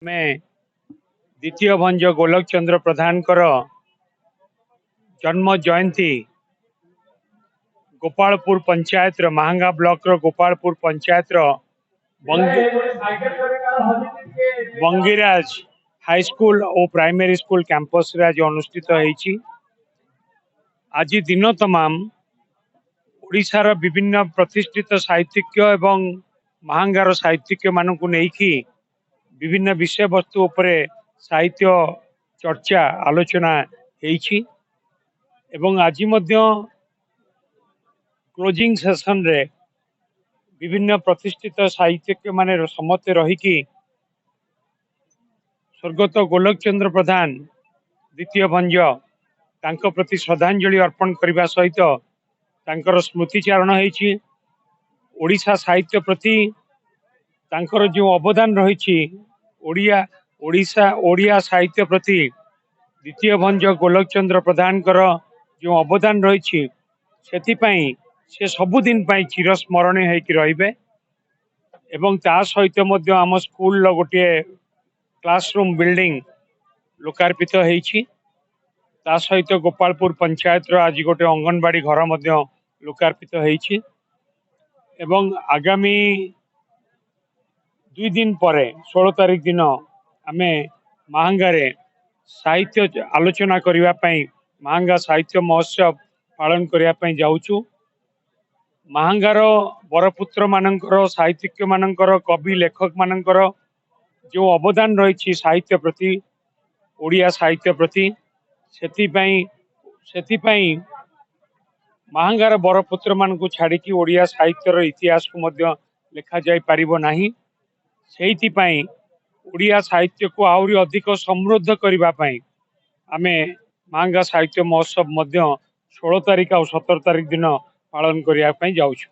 ଆମେ ଦ୍ୱିତୀୟ ଭଞ୍ଜ ଗୋଲକ ଚନ୍ଦ୍ର ପ୍ରଧାନଙ୍କର ଜନ୍ମ ଜୟନ୍ତୀ ଗୋପାଳପୁର ପଞ୍ଚାୟତର, ମାହାଙ୍ଗା ବ୍ଲକର ଗୋପାଳପୁର ପଞ୍ଚାୟତର ବଙ୍ଗିରାଜ ହାଇସ୍କୁଲ ଓ ପ୍ରାଇମେରୀ ସ୍କୁଲ କ୍ୟାମ୍ପସରେ ଆଜି ଅନୁଷ୍ଠିତ ହେଇଛି। ଆଜି ଦିନ ତମାମ ଓଡ଼ିଶାର ବିଭିନ୍ନ ପ୍ରତିଷ୍ଠିତ ସାହିତ୍ୟିକ ଏବଂ ମାହାଙ୍ଗାର ସାହିତ୍ୟିକମାନଙ୍କୁ ନେଇକି ବିଭିନ୍ନ ବିଷୟବସ୍ତୁ ଉପରେ ସାହିତ୍ୟ ଚର୍ଚ୍ଚା ଆଲୋଚନା ହେଇଛି ଏବଂ ଆଜି ମଧ୍ୟ କ୍ଲୋଜିଂ ସେସନରେ ବିଭିନ୍ନ ପ୍ରତିଷ୍ଠିତ ସାହିତ୍ୟିକମାନେ ସମସ୍ତେ ରହିକି ସ୍ୱର୍ଗତ ଗୋଲକ ଚନ୍ଦ୍ର ପ୍ରଧାନ ଦ୍ୱିତୀୟ ଭଞ୍ଜ ତାଙ୍କ ପ୍ରତି ଶ୍ରଦ୍ଧାଞ୍ଜଳି ଅର୍ପଣ କରିବା ସହିତ ତାଙ୍କର ସ୍ମୃତିଚାରଣ ହେଇଛି। ଓଡ଼ିଶା ସାହିତ୍ୟ ପ୍ରତି ତାଙ୍କର ଯେଉଁ ଅବଦାନ ରହିଛି, ଓଡ଼ିଶା ଓଡ଼ିଆ ସାହିତ୍ୟ ପ୍ରତି ଦ୍ୱିତୀୟ ଭଞ୍ଜ ଗୋଲକ ଚନ୍ଦ୍ର ପ୍ରଧାନଙ୍କର ଯେଉଁ ଅବଦାନ ରହିଛି, ସେଥିପାଇଁ ସେ ସବୁଦିନ ପାଇଁ ଚିରସ୍ମରଣୀୟ ହେଇକି ରହିବେ। ଏବଂ ତା ସହିତ ମଧ୍ୟ ଆମ ସ୍କୁଲର ଗୋଟିଏ କ୍ଲାସରୁମ୍ ବିଲ୍ଡିଂ ଲୋକାର୍ପିତ ହେଇଛି। ତା ସହିତ ଗୋପାଳପୁର ପଞ୍ଚାୟତର ଆଜି ଗୋଟେ ଅଙ୍ଗନବାଡ଼ି ଘର ମଧ୍ୟ ଲୋକାର୍ପିତ ହେଇଛି। ଏବଂ ଆଗାମୀ 2 ଦିନ ପରେ 16 ତାରିଖ ଦିନ ଆମେ ମାହାଙ୍ଗାରେ ସାହିତ୍ୟ ଆଲୋଚନା କରିବା ପାଇଁ ମାହାଙ୍ଗା ସାହିତ୍ୟ ମହୋତ୍ସବ ପାଳନ କରିବା ପାଇଁ ଯାଉଛୁ। ମାହାଙ୍ଗାର ବରପୁତ୍ରମାନଙ୍କର, ସାହିତ୍ୟିକମାନଙ୍କର, କବି ଲେଖକମାନଙ୍କର ଯେଉଁ ଅବଦାନ ରହିଛି ସାହିତ୍ୟ ପ୍ରତି, ଓଡ଼ିଆ ସାହିତ୍ୟ ପ୍ରତି, ସେଥିପାଇଁ ମାହାଙ୍ଗାର ବରପୁତ୍ରମାନଙ୍କୁ ଛାଡ଼ିକି ଓଡ଼ିଆ ସାହିତ୍ୟର ଇତିହାସକୁ ମଧ୍ୟ ଲେଖାଯାଇପାରିବ ନାହିଁ। ସେଇଥିପାଇଁ ଓଡ଼ିଆ ସାହିତ୍ୟକୁ ଆହୁରି ଅଧିକ ସମୃଦ୍ଧ କରିବା ପାଇଁ ଆମେ ମାହାଙ୍ଗା ସାହିତ୍ୟ ମହୋତ୍ସବ ମଧ୍ୟ 16 ତାରିଖ ଆଉ 17 ତାରିଖ ଦିନ ପାଳନ କରିବା ପାଇଁ ଯାଉଛୁ।